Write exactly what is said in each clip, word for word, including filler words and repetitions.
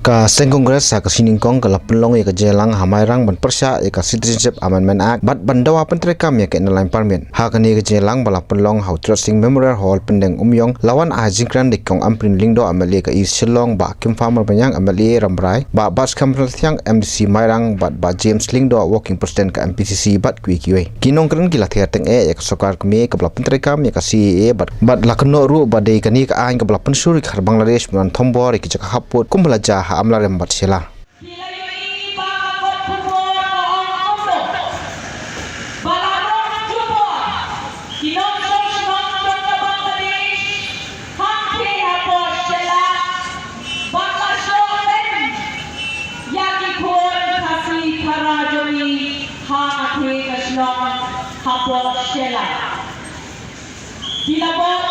Ka seng Congress ha ka sngi Nyngkong ka la pynlong ïa ka jingïalang ha Mairang ban pyrshah ïa ka Citizenship Amendment Act bad ban dawa pyntreikam ïa ka Inner Line Permit. Ha kane ka jingïalang ba la pynlong ha u Tirot Sing Memorial Hall, Pyndengumiong, la wan ai jingkren da i Kong Ampareen Lyngdoh, M L A ka East Shillong, Bah Kimfarmer Baniang, M L A Rambrai, Bah Batskhem Rynsiang, M D C Mairang, bad Bah James Lyngdoh, Working President ka M P C C, bad kiwei kiwei. Ki nongkren ki la tharai teng eh ïa ka sorkar kmie kaba la pyntreikam ïa ka C A A bad, bad la kynnoh ruh ba dei kane ka aiñ kaba la pynshlur ïa ka Bangladesh ban thombor ïa ki jaka hapoh kumba la jia ha Amlarem bad Shella. Ki la ïohi ba ka kot khubor ka ong kumno ba la rung jubor ki nongshong shnong jong ka Bangladesh hangtei hapoh Shella bad la shoh lem ïa ki khun Khasi Khara jong ngi ha katei ka shnong hapoh Shella. Ki la bok,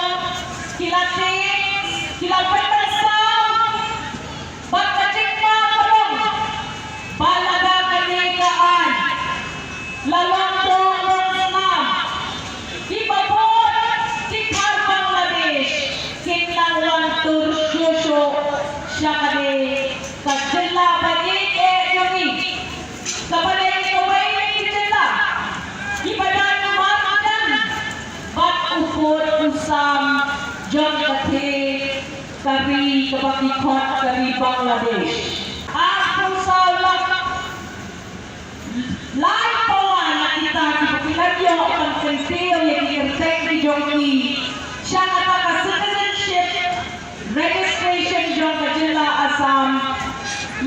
ki la tieng, ki la pynbynsaw bad ka jingma ka long ba lada kane ka aiñ la long to long snam, kiba bun ki khar Bangladesh kin nang wan tur shuh shuh sha kane ka jylla ba ïeit eh jong ngi, kaba dei kawei na ki jylla kiba don marjan bad u pud u sam jong ka thei ka ri kaba ki khot ka ri Bangladesh. Arphew saw lak lai pawa na kita kiba ki la ïoh ban kyntiew ïa ki kyrteng ki jong ki sha kata ka citizenship registration jong ka jylla Assam,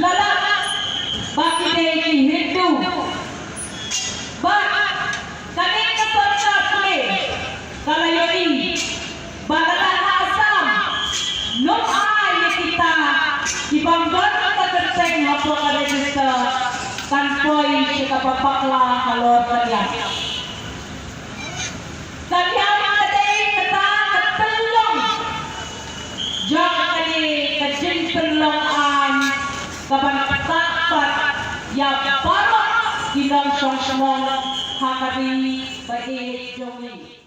la lap ba ki dei ki Hindu. Bad kane ka sorkar pule ka la ïohi ba lada ha Assam ym ai ïa kita ki bym don ka kyrteng hapoh ka register, kan poi sha kaba bakla halor ka niam. Ka niam ka dei kata ka tyllong jong kane ka jingpynlong aiñ kaban ktah pat ïa baroh ki nongshong shnong ha ka ri ba ïeit jong ngi.